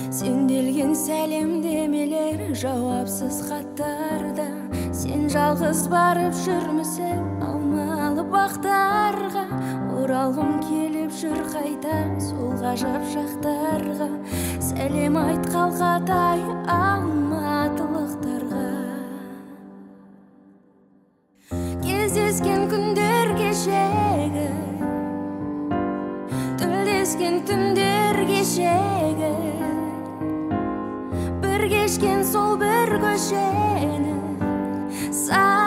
Сенделген сәлемдемелер, жауапсыз хаттарда. Сен жалғыз барып жүрмісің алмалы бақтарға. Оралғым келіп жүр қайта сол ғажап жақтарға. Сәлем айт қалқатай алматылықтарға. Кездескен күндер кешегі, тілдескен түндер кешегі, бір кешкен сол бір көшені сағынамын.